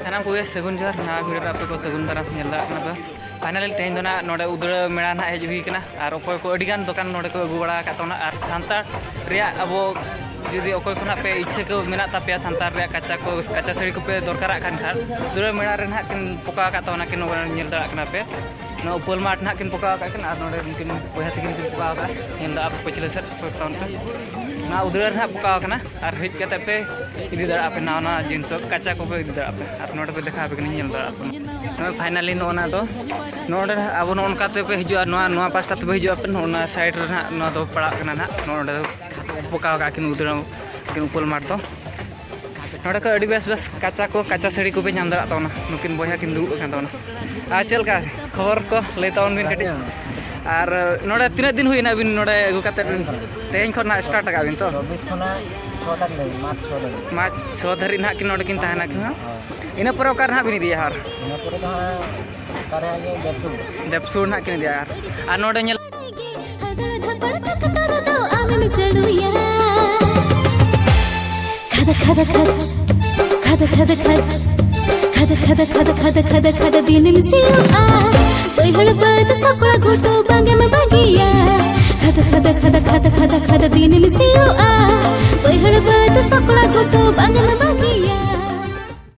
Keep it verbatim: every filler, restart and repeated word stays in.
ᱥᱟᱱᱟᱢ ᱠᱚᱜᱮ ᱥᱟᱹᱜᱩᱱ ᱡᱚᱦᱟᱨ᱾ ᱱᱟᱣᱟ ᱵᱷᱤᱰᱤᱭᱳ ᱨᱮ ᱟᱯᱮ ᱠᱚ ᱥᱟᱹᱜᱩᱱ ᱫᱟᱨᱟᱢ ᱧᱮᱞ ᱫᱟᱲᱮᱭᱟᱜ ᱠᱟᱱᱟ ᱯᱮ᱾ ᱯᱷᱟᱭᱱᱟᱞᱤ ᱛᱮᱦᱮᱧ ᱫᱚ ᱱᱟᱜ ᱱᱚᱰᱮ ᱩᱫᱽᱲᱟ ᱢᱮᱞᱟ ᱱᱟᱜ ᱦᱮᱡ ᱦᱩᱭ ᱠᱟᱱᱟ, ᱟᱨ ᱚᱠᱚᱭ ᱠᱚ ᱟᱹᱰᱤ ᱜᱟᱱ ᱫᱚᱠᱟᱱ ᱱᱚᱰᱮ ᱠᱚ ᱟᱹᱜᱩ ᱵᱟᱲᱟ ᱟᱠᱟᱫ ᱛᱟᱵᱚᱱᱟ, ᱟᱨ ᱥᱟᱱᱛᱟᱲ ᱨᱮᱭᱟᱜ ᱟᱵᱚ ᱡᱩᱫᱤ ᱚᱠᱚᱭ ᱠᱷᱚᱱᱟᱜ ᱯᱮ ᱤᱪᱪᱷᱟᱹ ᱠᱚ ᱢᱮᱱᱟᱜ ᱛᱟᱯᱮᱭᱟ ᱥᱟᱱᱛᱟᱲ ᱨᱮᱭᱟᱜ ᱠᱟᱪᱟ ᱠᱚ, ᱠᱟᱪᱟ ᱥᱟᱹᱲᱤ ᱠᱚᱯᱮ ᱫᱚᱨᱠᱟᱨᱟᱜ ᱠᱷᱟᱱ ᱠᱷᱟᱱ ᱩᱫᱽᱲᱟ ᱢᱮᱞᱟ ᱨᱮ ᱱᱟᱜ ᱠᱤᱱ ᱯᱚᱠᱟᱣ ᱟᱠᱟᱫ ᱛᱟᱵᱚᱱᱟ ᱠᱤᱱ, ᱱᱚᱰᱮ ᱧᱮᱞ ᱫᱟᱲᱮᱭᱟᱜ ᱠᱟᱱᱟ ᱯᱮ᱾ ᱱᱚᱣᱟ ᱩᱯᱟᱹᱞ ᱢᱟᱴᱷ ᱱᱟᱜ ᱠᱤᱱ ᱯᱚᱠᱟᱣ ᱟᱠᱟᱫ ᱠᱤᱱ, ᱟᱨ ᱱᱚᱰᱮ ᱩᱱᱠᱤᱱ ᱵᱚᱭᱦᱟ ᱛᱟᱹᱠᱤᱱ ᱠᱤᱱ ᱯᱚᱠᱟᱣ ᱟᱠᱟᱫ, ᱧᱮᱞ ᱫᱟ ᱟᱯᱮ ᱯᱟᱹᱪᱷᱞᱟᱹ ᱥᱮᱫ ᱚᱠᱚᱭ ᱠᱚ ᱛᱟᱵᱚᱱ ᱯᱮ᱾ ᱱᱚᱣᱟ ᱩᱫᱽᱲᱟ ᱨᱮ ᱱᱟᱜ ᱯᱚᱠᱟᱣ ᱟᱠᱟᱱᱟ, ᱟᱨ ᱦᱮᱡ ᱠᱟᱛᱮ ᱯᱮ ᱤᱫᱤ ᱫᱟᱲᱮᱭᱟᱜᱼᱟ ᱯᱮ ᱱᱟᱣᱟ ᱱᱟᱣᱟ ᱡᱤᱱᱤᱥ ᱠᱚ, ᱠᱟᱪᱟ ᱠᱚᱯᱮ ᱤᱫᱤ ᱫᱟᱲᱮᱭᱟᱜᱼᱟ ᱯᱮ, ᱟᱨ ᱱᱚᱰᱮ ᱯᱮ ᱫᱮᱠᱷᱟᱣ ᱟᱯᱮ ᱠᱟᱹᱱᱟᱹᱧ, ᱧᱮᱞ ᱫᱟᱲᱮᱭᱟᱜᱼᱟ ᱯᱮ᱾ ᱱᱚᱣᱟ ᱯᱷᱟᱭᱱᱟᱞᱤ ᱱᱚᱜᱼᱚ ᱱᱟ ᱫᱚ ᱱᱚᱰᱮ ᱟᱵᱚ ᱱᱚᱜᱼᱚ ᱱᱚᱝᱠᱟ ᱛᱮᱯᱮ ᱦᱤᱡᱩᱜᱼᱟ, ᱱᱚᱣᱟ ᱱᱚᱣᱟ ᱯᱟᱥᱴᱟ ᱛᱮᱯᱮ ᱦᱤᱡᱩᱜᱼᱟ ᱯᱮ, ᱱᱚᱜᱼᱚ ᱱᱟ ᱥᱟᱭᱤᱰ ᱨᱮ ᱱᱟᱜ ᱱᱚᱣᱟ ᱫᱚ ᱯᱟᱲᱟᱜ ᱠᱟᱱᱟ ᱱᱟᱜ, ᱱᱚᱰᱮ ᱫᱚ ᱯᱚᱠᱟᱣ ᱠᱟᱜᱼᱟ ᱠᱤᱱ ᱩᱫᱽᱲᱟ ᱠᱤᱱ ᱩᱯᱟᱹᱞ ᱢᱟᱴᱷ ᱫᱚ᱾ ᱱᱚᱰᱮ ᱠᱷᱚᱱ ᱟᱹᱰᱤ ᱵᱮᱥ ᱵᱮᱥ ᱠᱟᱪᱟ ᱠᱚ, ᱠᱟᱪᱟ ᱥᱟᱹᱲᱤ ᱠᱚᱯᱮ ᱧᱟᱢ ᱫᱟᱲᱮᱭᱟᱜ ᱛᱟᱵᱚᱱᱟ᱾ ᱱᱩᱠᱤᱱ ᱵᱚᱭᱦᱟ ᱠᱤᱱ ᱫᱩᱲᱩᱵ ᱟᱠᱟᱱ ᱛᱟᱵᱚᱱᱟ᱾ ᱟᱨ ᱪᱮᱫ ᱞᱮᱠᱟ ᱠᱷᱚᱵᱚᱨ ᱠᱚ ᱞᱟᱹᱭ ᱛᱟᱵᱚᱱ ᱵᱤᱱ ᱠᱟᱹᱴᱤᱡ᱾ ᱟᱨ ᱱᱚᱰᱮ ᱛᱤᱱᱟᱹᱜ ᱫᱤᱱ ᱦᱩᱭᱱᱟ ᱵᱤᱱ ᱱᱚᱰᱮ ᱟᱹᱜᱩ ᱠᱟᱛᱮᱫ? ᱛᱮᱦᱮᱧ ᱠᱷᱚᱱ ᱱᱟᱜ ᱥᱴᱟᱨᱴ ᱟᱠᱟᱫ ᱵᱤᱱ ᱛᱚ? ᱪᱚᱵᱵᱤᱥ ᱠᱷᱚᱱᱟᱜ ᱪᱷᱚ ᱛᱟᱹᱨᱤᱠᱷ ᱫᱷᱟᱹᱵᱤᱡ, ᱢᱟᱨᱪ ᱪᱷᱚ ᱛᱟᱹᱨᱤᱠᱷ᱾ ᱢᱟᱨᱪ ᱪᱷᱚ ᱫᱷᱟᱹᱨᱤᱡ ᱱᱟᱦᱟᱜ ᱠᱤᱱ ᱱᱚᱰᱮ ᱠᱤᱱ ᱛᱟᱦᱮᱱᱟ ᱠᱤᱱ ᱦᱟᱸᱜ᱾ ᱦᱳᱭ᱾ ᱤᱱᱟᱹ ᱯᱚᱨᱮ ᱚᱠᱟ ᱨᱮ ᱱᱟᱦᱟᱜ ᱵᱤᱱ ᱤᱫᱤᱭᱟ ᱟᱨ? ᱤᱱᱟᱹ ᱯᱚᱨᱮ ᱫᱚ ᱦᱟᱸᱜ ᱚᱠᱟᱨᱮ ᱦᱟᱸᱜ ᱤᱭᱟᱹ ᱫᱮᱵᱽᱥᱩ᱾ ᱫᱮᱵᱽᱥᱩ ᱱᱟᱦᱟᱜ ᱠᱤᱱ ᱤᱫᱤᱭᱟ ᱟᱨ, ᱟᱨ ᱱᱚᱰᱮ ᱧᱮᱞ ᱦᱟᱫᱟᱲ ᱫᱷᱟᱯᱟᱲ ᱴᱟᱠᱴᱚᱨ ᱫᱚ ᱟᱢᱮᱢ ᱪᱟᱹᱞᱩᱭᱟ᱾ ᱠᱷᱟᱫᱟ ᱠᱷᱟᱫᱟ ᱠᱷᱟᱫᱟ, ᱠᱷᱟᱫᱟ ᱠᱷᱟᱫᱟ ᱠᱷᱟᱫᱟ, ᱠᱷᱟᱫᱟ ᱠᱷᱟᱫᱟ ᱠᱷᱟᱫᱟ ᱠᱷᱟᱫᱟ ᱠᱷᱟᱫᱟ ᱠᱷᱟᱫᱟ ᱫᱤᱱᱮᱢ ᱥᱤᱭᱳᱜᱼᱟ᱾ ᱵᱟᱹᱭᱦᱟᱹᱲ ᱵᱟᱹᱫᱽ ᱥᱟᱯᱲᱟ ᱜᱷᱩᱴᱩ ᱵᱟᱝᱮᱢ ᱵᱟᱹᱜᱤᱭᱟ᱾ ᱠᱷᱟᱫᱟ ᱠᱷᱟᱫᱟ ᱠᱷᱟᱫᱟ ᱠᱷᱟᱫᱟ ᱠᱷᱟᱫᱟ ᱠᱷᱟᱫᱟ ᱫᱤᱱᱮᱢ ᱥᱤᱭᱳᱜᱼᱟ᱾